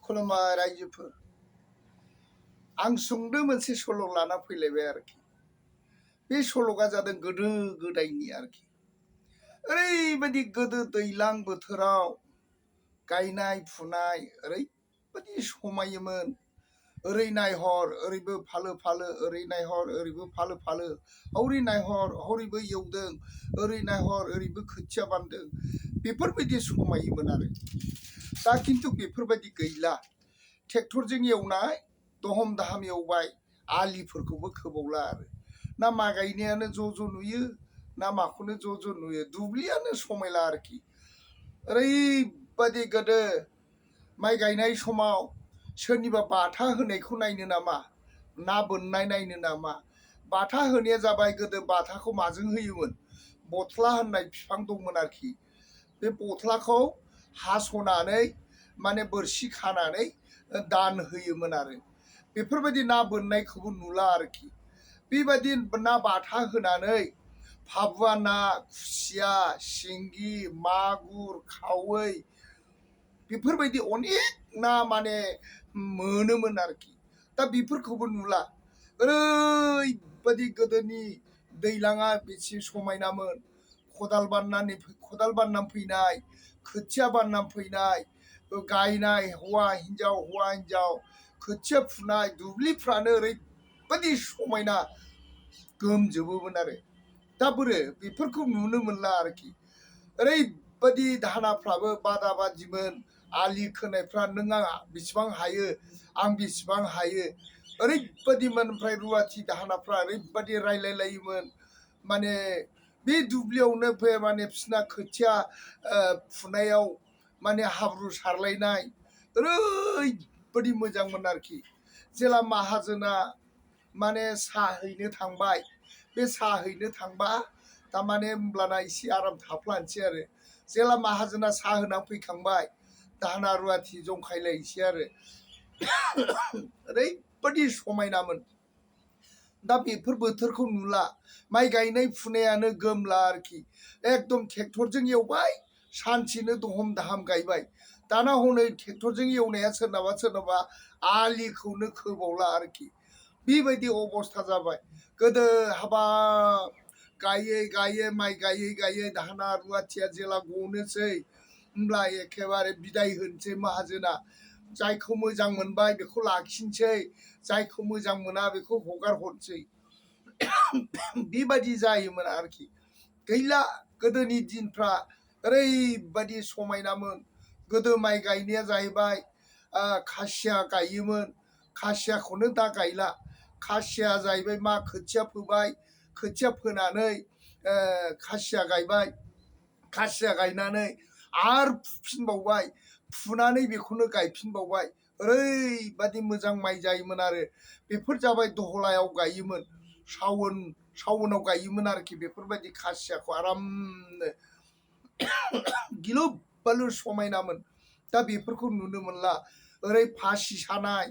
खुलुमबाय रायजोफोर आं सुंद' मोनसे सल' लाना फैलायबाय आरोखि बे सल'आ जादों गोदो गोदायनि आरोखि ओरैबायदि गोदो दैज्लां बोथोराव गायनाय फुनाय ओरैबायदि समायोमोन ओरै नायहर ओरैबो फालो फालो ओरै नायहर ओरैबो फालो फालो हरै नायहर हरैबो एवदों ओरै नायहर ओरैबो खोथिया बानदों बेफोरबायदि समायोमोन आरो दा खिन्थु बेफोरबायदि गैला ट्रेक्टरजों एवनाय दहम दाहाम एवबाय आलिफोरखौबो खोबावला आरो ना माइ गायनायानो ज' नुयो ना माखौनो ज' नुयो दुब्लियानो समायला आरोखि ओरैबायदि गोदो माइ गायनाय समाव सोरनिबा बाथा होनायखौ नायनो नामा ना बोननाय नायनो नामा बाथा होनाया जाबाय गोदो बाथाखौ माजों होयोमोन बथ्ला होननाय बिफां दंमोन आरोखि बे बथ्लाखौ हास'नानै माने बोरसि खानानै दान होयोमोन आरो बेफोरबायदि ना बोननायखौबो नुला आरोखि बेबायदि ना बाथा होनानै फाबुवा ना खुसिया सिंगि मागुर खावै बेफोरबायदि अनेक ना माने मोनोमोन आरोखि दा बेफोरखौबो नुला ओरैबायदि गोदोनि दैज्लाङा बेसे समायनामोन खदाल बाननानै फैनाय खोथिया बाननानै फैनाय गायनाय हौवा हिन्जाव खोथिया फुनाय दुब्लिफ्रानो ओरैबायदि समायना गोमजोबोमोन आरो दा बोरो बेफोरखौ नुनो मोनला आरोखि ओरैबायदि दाहोनाफ्राबो बादा बादिमोन आलि खोनायफ्रा नों आं बेसेबां हायो आं बेसेबां हायो ओरैबायदिमोन ओमफ्राय रुवाथि दाहोनाफ्रा ओरैबायदि रायलायलायोमोन माने बे दुब्लियावनो माने बिसिना खोथिया फुनायाव माने हाब्रु सारलायनाय ओरैबायदि मोजांमोन आरोखि जेला माहाजोना माने साहा हैनो थांबाय बे साहा हैनो थांबा थारमाने होमब्लाना एसे आराम थाफ्लानोसै आरो जेला माहाजोना साहा होनानै फैखांबाय दाहोना रुवाथि जंखायलायसै आरो ओरैबायदि समायनामोन दा बेफोर बोथोरखौ नुला माइ गायनाय फुनायानो गोमला आरोखि एकदम ट्रेक्टरजों एवबाय सानसेनो दहम दाहाम गायबाय दाना हनै ट्रेक्टरजों एवनाया सोरनाबा आलिखौनो खोबावला आरोखि बेबायदि अबस्था जाबाय गोदो हाबाब गायै माइ गायै दाहोना रुवाथिया जेला गनोसै होमब्ला एखेबारे बिदाय होनोसै माहाजोना जायखौ मोजां मोनबाय बेखौ लाखिनोसै जायखौ मोजां मोना बेखौ हगार हरसै बेबायदि जायोमोन आरोखि गैला गोदोनि दिनफ्रा ओरैबायदि समायनामोन गोदो माइ गायनाया जाहैबाय खासिया गायोमोन खासियाखौनो दा गायला खासिया जाहैबाय मा खोथिया फोबाय खोथिया फोनानै खासिया गायबाय खासिया गायनानै आरो फुफिनबावबाय फुनानै बेखौनो गायफिनबावबाय ओरैबायदि मोजां माइ जायोमोन आरो बेफोर जाबाय दहलायाव गायोमोन सावोनाव गायोमोन आरोखि बेफोरबायदि खासियाखौ आरामनो गिलु बालु समायनामोन दा बेफोरखौ नुनो मोनला ओरै फासि सानाय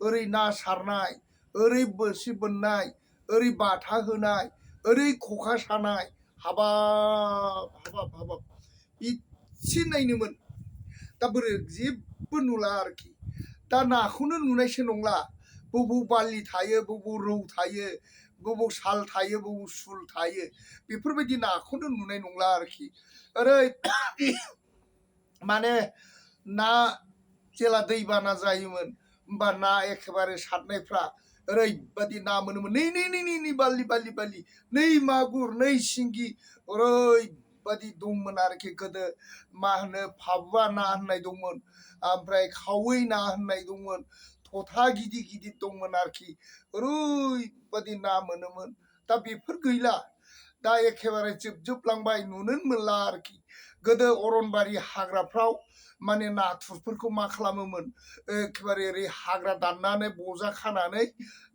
ओरै ना सारनाय ओरै बोरसि बोननाय ओरै बाथा होनाय ओरै खखा सानाय हाबाब इसे नायनोमोन दा बोरै जेबो नुला आरोखि दा नाखौनो नुनायसो नंला बबाव बारलि थायो बबाव रौ थायो बबाव साल थायो बबाव सुल थायो बेफोरबायदि नाखौनो नुनाय नंला आरोखि ओरै माने ना जेला दैबाना जायोमोन होमबा ना एखेबारे सारनायफ्रा ओरैबायदि ना मोनोमोन नै बालि नै मागुर नै सिंगि ओरैबायदि दंमोन आरोखि गोदो मा होनो फाबुवा ना होननाय दंमोन ओमफ्राय खावै ना होननाय दंमोन थथा गिदिर दंमोन आरोखि ओरैबायदि ना मोनोमोन दा बेफोर गैला दा एखेबारे जोबलांबाय नुनो मोनला आरोखि गोदो अरनबारि हाग्राफ्राव माने नाथुरफोरखौ मा खालामोमोन एखेबारे ओरै हाग्रा दाननानै बजा खानानै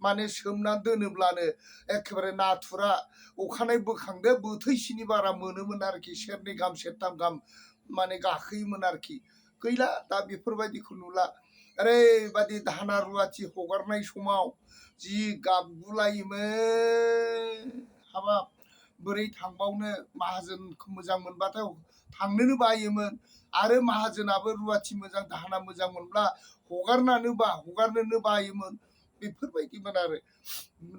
माने सोमनानै दोनोब्लानो एखेबारे नाथुरा अखानायै बोखांदो बोथैसेनि बारा मोनोमोन आरोखि सेरनै गाहाम सेरथाम गाहाम माने गाखोयोमोन आरोखि गैला दा बेफोरबायदिखौ नुला ओरैबायदि दाहोना रुवाथि हगारनाय समाव जि गाबगुलायोमोन हाबाब बोरै थांबावनो माहाजोनखौ मोजां मोनबाथाय थांनोनो बायोमोन आरो माहाजोनाबो रुवाथि मोजां दाहोना मोजां मोनब्ला हगारनोनो बायोमोन बेफोरबायदिमोन आरो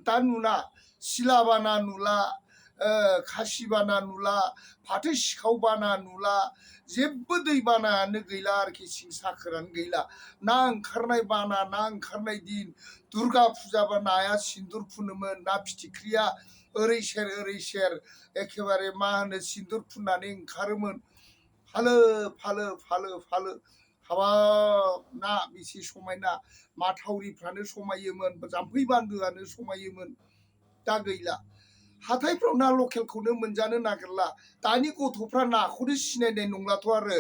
दा नुला सिलाबाना नुला खासिबाना नुला फाथो सिखावबाना नुला जेबो दैबानायानो गैला आरोखि सिं साखोरानो गैला ना ओंखारनाय बाना ना ओंखारनाय दिन दुर्गा फुजाबा नाया सिन्दुर फुनोमोन ना फिथिख्रिया ओरै सेर एखेबारे मा होनो सिन्दुर फुननानै ओंखारोमोन फालो फालो फालो फालो हाबाब ना बेसे समायना माथावरिफ्रानो समायोमोन जाम्फै बान्दोआनो समायोमोन दा गैला हाथायफ्राव ना लकेलखौनो मोनजानो नागिरला दानि गथ'फ्रा नाखौनो सिनायनाय नंलाथ' आरो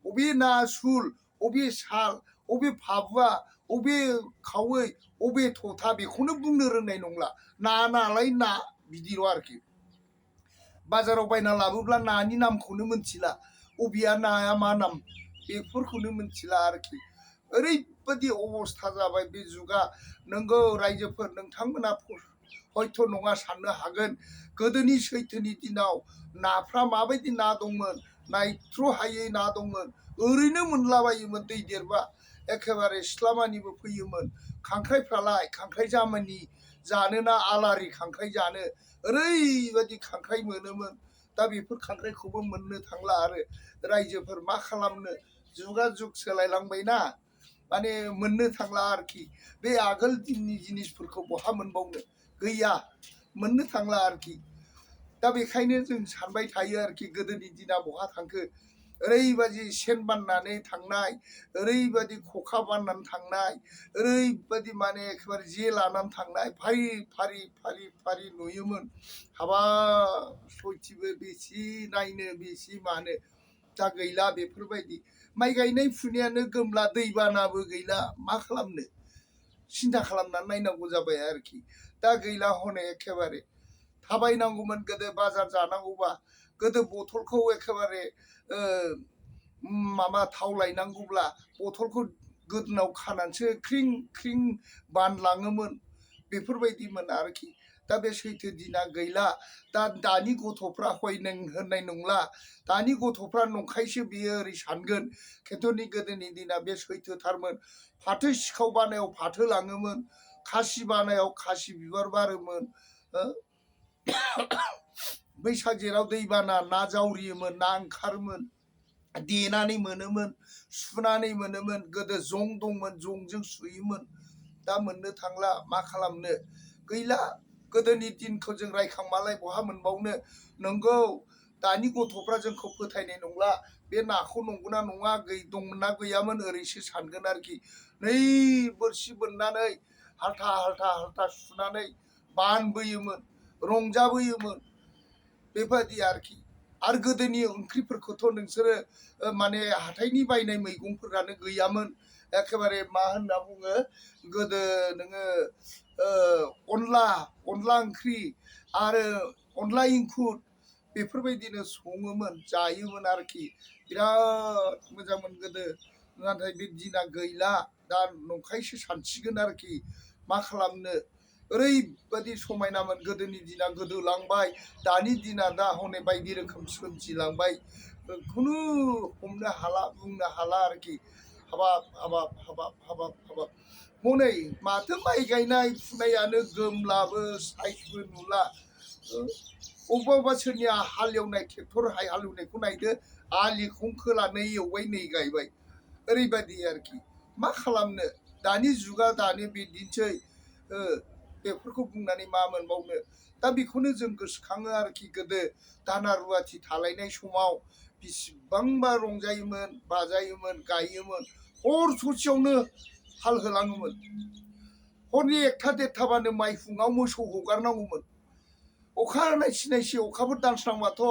अबे ना सुल अबे साल अबे फाबुआ अबे खावै अबे थथा बेखौनो बुंनो रोंनाय नंला नालाय ना बिदिल' आरोखि बाजाराव बायना लाबोब्ला नानि नामखौनो मोनथिला अबेया नाया मा नाम बेफोरखौनो मोनथिला आरोखि ओरैबायदि अबस्था जाबाय बे जुगा नोंगौ रायजोफोर नोंथांमोना हयथ' नङा साननो हागोन गोदोनि सैथोनि दिनाव नाफ्रा माबायदि ना दंमोन नायथ्र' हायै ना दंमोन ओरैनो मोनलाबायोमोन दै देरबा एखेबारे सिथ्लामानिबो फैयोमोन खांख्राइफ्रालाय खांख्राइ जामानि जानोना आलारि खांख्राइ जानो ओरैबायदि खांख्राइ मोनोमोन दा बेफोर खांख्राइखौबो मोननो थांला आरो रायजोफोर मा खालामनो जुगा जुग सोलायलांबायना माने मोननो थांला आरोखि बे आगोल दिननि जिनिसफोरखौ बहा मोनबावनो गैया मोननो थांला आरोखि दा बेखायनो जों सानबाय थायो आरोखि गोदोनि दिना बहा थांखो ओरैबायदि सेन बाननानै थांनाय ओरैबायदि खखा बाननानै थांनाय ओरैबायदि माने एखेबारे जे लानानै थांनाय फारि फारि फारि फारि नुयोमोन हाबाब सयथिबो बेसे नायनो बेसे मानो दा गैला बेफोरबायदि माइ गायनाय फुनायानो गोमला दैबानाबो गैला मा खालामनो सिन्था खालामनानै नायनांगौ जाबाय आरोखि दा गैला हनै एखेबारे थाबायनांगौमोन गोदो बाजार जानांगौबा गोदो बथलखौ एखेबारे माबा थाव लायनांगौब्ला बथलखौ गोदोनाव खानानैसो ख्रिं ख्रिं बानलाङोमोन बेफोरबायदिमोन आरोखि दा बे सैथो दिना गैला दा दानि गथ'फ्रा होननाय नंला दानि गथ'फ्रा नंखायसो बियो ओरै सानगोन खिन्थुनि गोदोनि दिना बे सैथोथारमोन फाथो सिखाव बानायाव फाथो लाङोमोन खासि बानायाव खासि बिबार बारोमोन बैसाग जेराव दैबाना ना जावरियोमोन ना ओंखारोमोन देनानै मोनोमोन सुनानै मोनोमोन गोदो जं दंमोन जंजों सुयोमोन दा मोननो थांला मा खालामनो गैला गोदोनि दिनखौ जों रायखांबालाय बहा मोनबावनो नंगौ दानि गथ'फ्रा जोंखौ फोथायनाय नंला बे नाखौ नंगौना नङा दंमोन ना गैयामोन ओरैसो सानगोन आरोखि नै बोरसि बोननानै हाल्था हाल्था हाल्था सुनानै बानबोयोमोन रंजाबोयोमोन बेबायदि आरोखि आरो गोदोनि ओंख्रिफोरखौथ' नोंसोरो माने हाथायनि बायनाय मैगंफोरानो गैयामोन एखेबारे मा होनना बुङो गोदो नोङो अनला ओंख्रि आरो अनला इंखुर बेफोरबायदिनो सङोमोन जायोमोन आरोखि बिराद मोजांमोन गोदो नाथाय बे दिना गैला दा नंखायसो सानसिगोन आरोखि मा खालामनो ओरैबायदि समायनामोन गोदोनि दिना गोदोलांबाय दानि दिना दा हनै बायदि रोखोम सोरजिलांबाय खुनु हमनो हाला बुंनो हाला आरोखि हाबाब हाबाब हाबाब हाबाब हाबाब हनै माथो माइ गायनाय फुनायानो गोमलाबो साइसबो नुला अबेबा सोरनिया हालेवनाय ट्रेक्टर हालेवनायखौ नायदो आलिखौ खोलानै एवबाय नै गायबाय ओरैबायदि आरोखि मा खालामनो दानि जुगा दानि बिदिनोसै बेफोरखौ बुंनानै मा मोनबावनो दा बेखौनो जों गोसोखाङो आरोखि गोदो दाना रुवाथि थालायनाय समाव बेसेबांबा रंजायोमोन बाजायोमोन गायोमोन हर ससेयावनो हाल होलाङोमोन हरनि 1टा 1:30बानो माइहुङाव मोसौ हगारनांगौमोन अखा नायसि अखाफोर दानस्रांबाथ'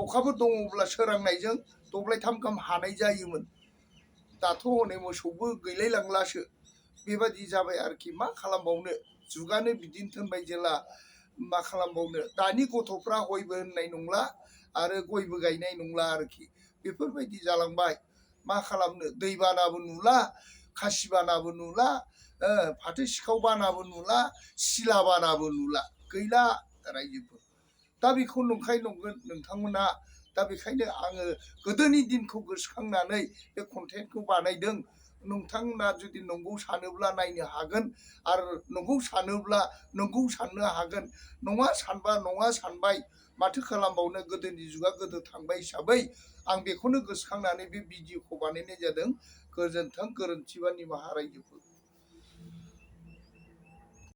अखाफोर दङब्ला सोरांनायजों दब्लायथाम गाहाम हानाय जायोमोन दाथ' हनै मोसौबो गैलाय लांलासो बेबायदि जाबाय आरोखि मा खालामबावनो जुगानो बिदिनो थोनबाय जेला मा खालामबावनो दानि गथ'फ्रा हयबो होननाय नंला आरो गयबो गायनाय नंला आरोखि बेफोरबायदि जालांबाय मा खालामनो दैबानाबो नुला खासिबानाबो नुला फाथो सिखाव बानाबो नुला सिला बानाबो नुला गैला रायजोफोर दा बेखौ नंखाय नंगोन नोंथांमोना दा बेखायनो आङो गोदोनि दिनखौ गोसोखांनानै बे कन्टेन्टखौ बानायदों। नोंथांमोना जुदि नंगौ सानोब्ला नायनो हागोन आरो नंगौ सानोब्ला नंगौ साननो हागोन। नङा सानबा नङा सानबाय, माथो खालामबावनो, गोदोनि जुगा गोदो थांबाय हिसाबै आं बेखौनो गोसोखांनानै बे भिडिअखौ बानायनाय जादों। गोजोन्थों, गोरोन्थिबा निमाहा रायजोफोर।